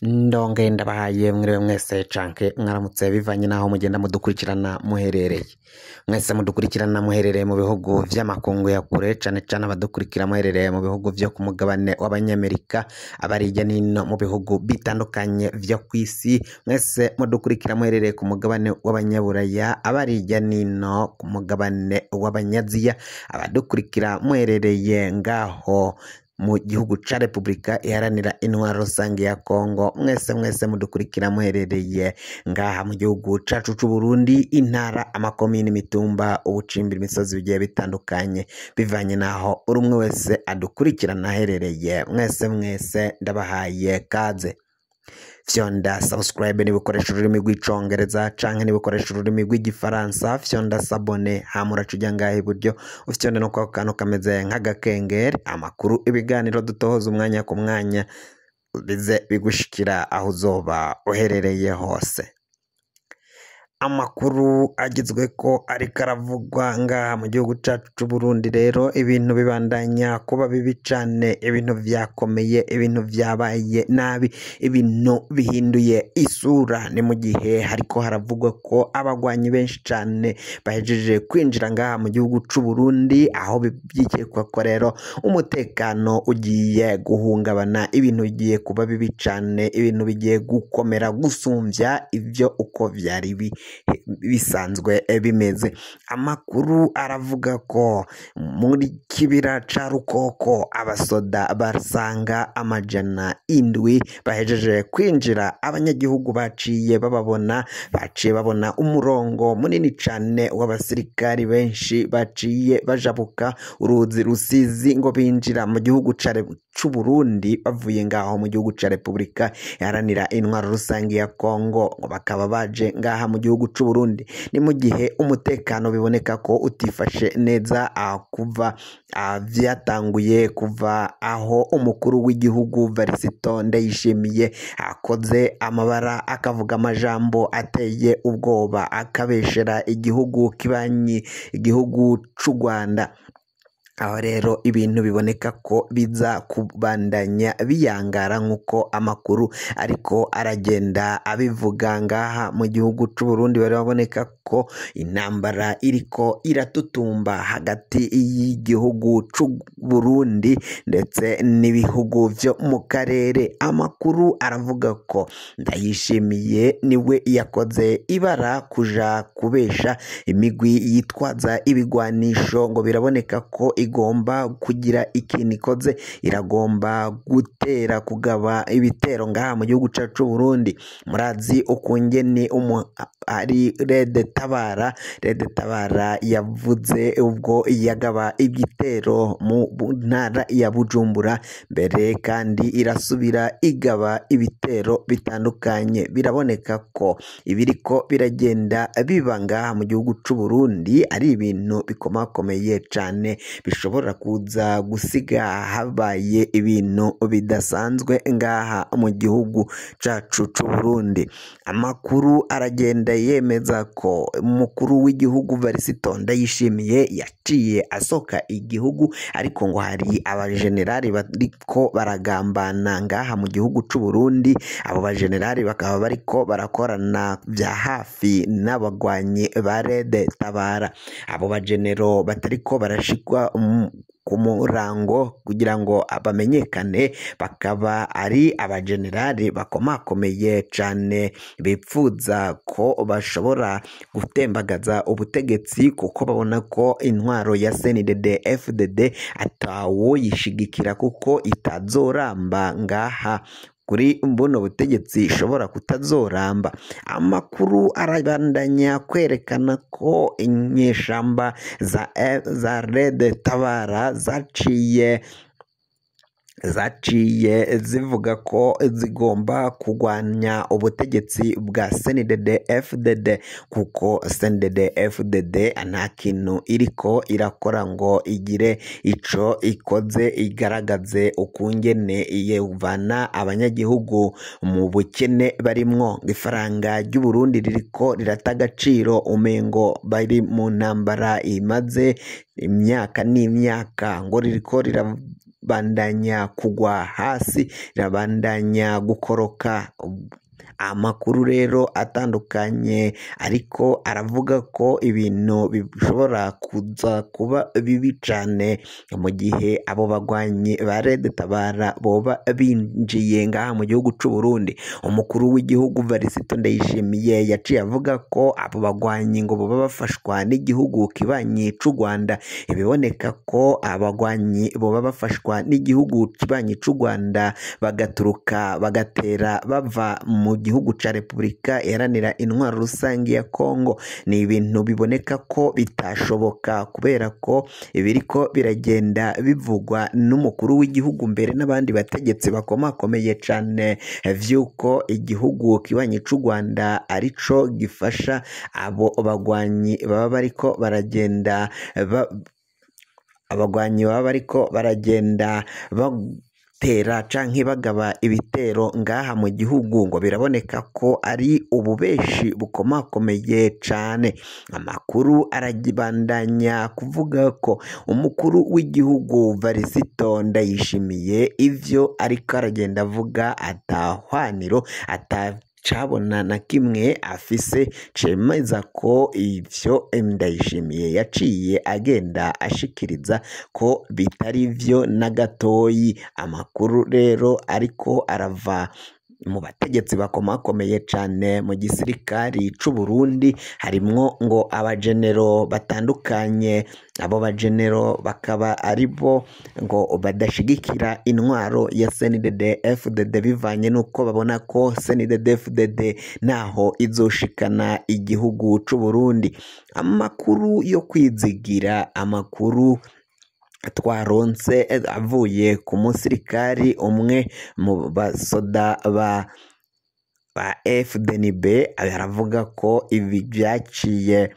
Ndongeye ndabahaye mwiriwe mwese canke mwaramutse bivanye n'aho mugenda mudukurikirana muherereye. Mwese mudukurikirana muherereye mu bihugu vy'amakungu ya kure, cane cane abadukurikira muherereye mu bihugu vyo ku mugabane w'abanyamerika, abari hirya n'ino mu bihugu bitandukanye vyo kw'isi, mwese mudukurikira muherereye ku mugabane w'abanyaburaya, abari hirya n'ino ku mugabane w'abanyaziya, abadukurikira muherereye ngaho mu gihugu ca Republika Iharanira Intwaro Rusange ya Kongo, mwese mwese mudukurikira muherereye ngaha mu gihugu cacu c'Uburundi, intara, amakomini, imitumba, ubucimbiri, imisozi bigiye bitandukanye, bivanye naho uri umwe wese adukurikirana aherereye, mwese mwese ndabahaye kaze. Fyonda subscribe niba ukoresha ururimi rw'icongereza canke niba ukoresha ururimi rw'igifaransa, fyonda s'abonner hama uraca uja ngaha iburyo ufyonde no kwako kantu kameze nk'agakengeri, amakuru, ibiganiro dutohoza umwanya ku mwanya bize bigushikira aho uzoba uherereye hose. Amakuru agezweko ariko aravugwa ngaha mu gihugu cacu c'Uburundi rero, ibintu bibandanya kuba bibi cane, ibintu vyakomeye, ibintu vyabaye nabi, ibintu bihinduye isura. Ni mu gihe hariko haravugwa ko abagwanyi benshi cane bahejeje kwinjira ngaha mu gihugu c'Uburundi, aho vyikekwa ko rero umutekano ugiye guhungabana, ibintu bigiye kuba bibi cane, ibintu bigiye gukomera gusumvya ivyo uko vyari bisanzwe bimeze. Amakuru aravuga ko muri kibira ca Rukoko abasoda basanga 700 bahejeje kwinjira, abanyagihugu baciye bababona, baciye babona umurongo munini cane w'abasirikari benshi baciye bajabuka uruzi Rusizi ngo binjira mu gihugu c'Uburundi bavuye ngaho mu gihugu ca Republika Iharanira Intwaro Rusange ya Kongo, ngo bakaba baje ngaha mu gihugu c'Uburundi. Ni mu gihe umutekano biboneka ko utifashe neza kuva vyatanguye kuva aho umukuru w'igihugu Varisito Ndayishimiye akoze amabara akavuga amajambo ateye ubwoba, akabeshera igihugu kibanyi, igihugu c'u Rwanda. Aho rero ibintu biboneka ko biza kubandanya biyangara nk'uko amakuru ariko aragenda abivuga ngaha mu gihugu c'Uburundi. Biraboneka ko intambara iriko iratutumba hagati y'igihugu c'Uburundi ndetse n'ibihugu vyo mu karere. Amakuru aravuga ko Ndayishimiye niwe yakoze ibara kuja kubesha imigwi yitwaza ibigwanisho, ngo biraboneka ko igomba kugira ikintu ikoze, iragomba gutera kugaba ibitero ngaha mu gihugu cacu c'Uburundi. Murazi ukungene ari Rede Tabara, Rede Tabara yavuze ubwo yagaba igitero mu ntara ya Bujumbura mbere, kandi irasubira igaba ibitero bitandukanye. Biraboneka ko ibiriko biragenda biba ngaha mu gihugu c'Uburundi ari ibintu bikomakomeye cane, bishobora kuza gusiga habaye ibintu bidasanzwe ngaha mu gihugu cacu c'Uburundi. Amakuru aragenda yemeza ko umukuru w'igihugu Varisito Ndayishimiye yaciye asoka igihugu, ariko ngo hari abajenerali bariko baragambana ngaha mu gihugu c'Uburundi. Abo bajenerali bakaba bariko barakorana vya hafi n'abagwanyi ba Rede Tabara. Abo bajenero batariko barashikwa ku murango kugira ngo bamenyekane, bakaba ari abajenerali bakomakomeye cane bipfuza ko bashobora gutembagaza ubutegetsi, kuko babona ko intwaro ya CNDD FDD atawoyishigikira kuko itazoramba ngaha kuri buno butegetsi, ishobora kutazoramba. Amakuru arabandanya kwerekana ko inyeshamba za Rede Tabara zaciye zivuga ko zigomba kugwanya ubutegetsi bwa CNDD FDD, kuko CNDD FDD nta kintu iriko irakora ngo igire ico ikoze igaragaze ukungene yevana abanyagihugu mu bukene barimwo. Ifaranga ry'Uburundi ririko rirata agaciro, umengo bari mu ntambara imaze imyaka n'imyaka, ngo ririko rirabandanya kugwa hasi, rirabandanya gukoroka. Amakuru rero atandukanye ariko aravuga ko ibintu bishobora kuza kuba bibi cane mu gihe abo bagwanyi ba Red Tabara boba binjiye ngaha mu gihugu c'u Burundi. Umukuru w'igihugu Varisito Ndayishimiye yaciye avuga ko abo bagwanyi ngo boba bafashwa n'igihugu kibanyi c'u Rwanda. Ibiboneka ko abagwanyi boba bafashwa n'igihugu kibanyi c'u Rwanda bagaturuka bagatera bava mu gihugu ca Repubulika Iharanira Intwaro Rusange ya Kongo. Ni ibintu biboneka ko bitashoboka kubera ko ibiriko biragenda bivugwa n'umukuru w'igihugu mbere n'abandi bategetsi bakomakomeye cane vy'uko igihugu kibanyi c'u Rwanda arico gifasha abo bagwanyi baba bariko baragenda abagwanyi baba bariko baragenda batera canke bagaba ibitero ngaha mu gihugu, ngo biraboneka ko ari ububeshi bukomakomeye cane. Amakuru arabandanya kuvuga ko umukuru w'igihugu Varisito Ndayishimiye ivyo ariko aragenda avuga atahwaniro ata cabona na kimwe afise cemeza ko ivyo Ndayishimiye yaciye agenda ashikiriza ko bitari vyo na gatoyi. Amakuru rero ariko arava mu bategetsi bakomakomeye cane mu gisirikari c'u Burundi, harimwo ngo abagenero batandukanye. Abo bagenero bakaba aribo ngo badashigikira intwaro ya CNDD FDD bivanye n'uko babona ko CNDD FDD naho izoshikana igihugu c'u Burundi. Amakuru yo kwizigira, amakuru twaronse avuye ku musirikari umwe mu basoda ba FDNB, aravuga ko ibi vyaciye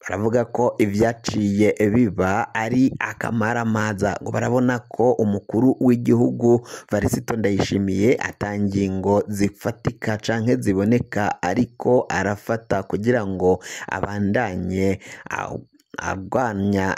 baravuga ko ivyaciye biba ari akamaramaza. Ngo barabona ko umukuru w'igihugu Varisito Ndayishimiye atangingo zifatika canke ziboneka ariko arafata kugira ngo abandanye agwanya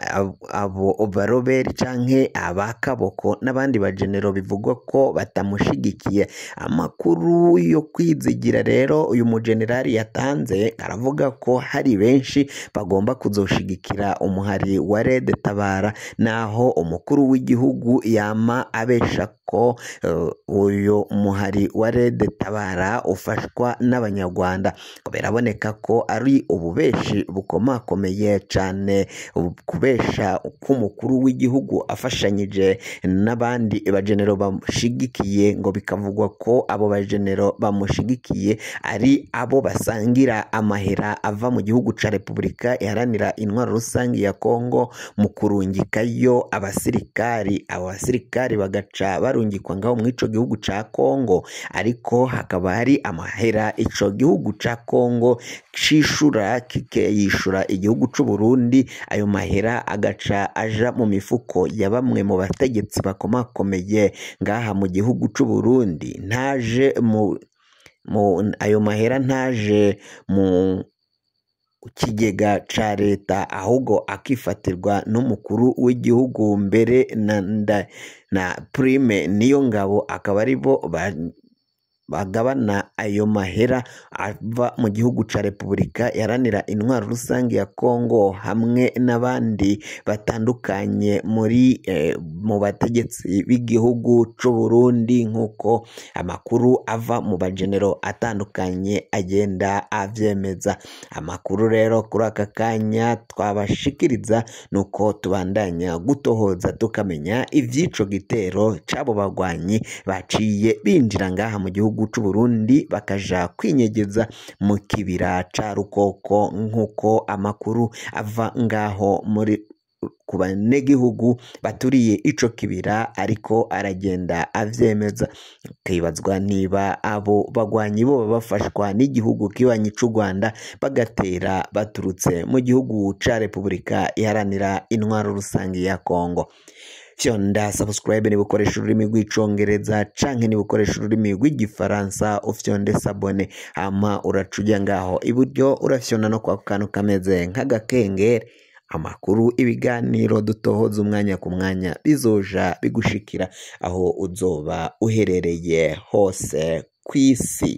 abo baroberi canke abakaboko n'abandi bagenero bivugwa ko batamushigikiye. Amakuru yo kwizigira rero uyu mugenerali yatanze aravuga ko hari benshi bagomba kuzoshigikira umuhari wa Red Tabara, naho umukuru w'igihugu yama abesha ko uyu muhari wa Red Tabara ufashwa n'abanyarwanda. Biraboneka ko ari ububeshi bukomakomeye cane, kubesha k'umukuru w'igihugu afashanyije n'abandi bagenero bamushigikiye, ngo bikavugwa ko abo bagenero bamushigikiye ari abo basangira amahera ava mu gihugu ca Repubulika Iharanira Intwaro Rusange ya Kongo mu kurungikayo abasirikari. Abo basirikari bagaca barungikwa ngaho mw'ico gihugu ca Kongo, ariko hakaba hari amahera ico gihugu ca Kongo cishura kikeyishura igihugu c'u Burundi, ayo mahera agaca aja mu mifuko ya bamwe mu bategetsi bakomakomeye ngaha mu gihugu c'u Burundi. Ntaje mu ayo mahera ntaje mu kigega ca leta, ahubwo akifatirwa n'umukuru w'igihugu mbere na Prime Niyongabo, akaba aribo bagabana ayo mahera ava mu gihugu ca Repubulika Iharanira Intwaro Rusange ya Kongo hamwe n'abandi batandukanye muri mu bategetsi b'igihugu c'u Burundi, nk'uko amakuru ava mu bagenero atandukanye agenda avyemeza. Amakuru rero kuri aka kanya twabashikiriza nuko tubandanya gutohoza tukamenya ivy'ico gitero c'abo bagwanyi baciye binjira ngaha mu gihugu c'u Burundi bakaja kwinyegeza mu kibira ca Rukoko, nk'uko amakuru ava ngaho muri ku banegihugu baturiye ico kibira ariko aragenda avyemeza. Kibazwa niba abo bagwanyi bo bafashwa n'igihugu kibanyi c'u Rwanda bagatera baturutse mu gihugu ca Repubulika Iharanira Intwaro Rusange ya Kongo. Fyonda subscribe niba ukoresha ururimi rw'icongereza canke niba ukoresha ururimi rw'igifaransa ufyonde sabone, hama uraca uja ngaho iburyo urafyonda no kwa kantu kameze nk'agakengeri. Amakuru, ibiganiro dutohoza umwanya ku mwanya bizoja bigushikira aho uzoba uherereye hose kw'isi.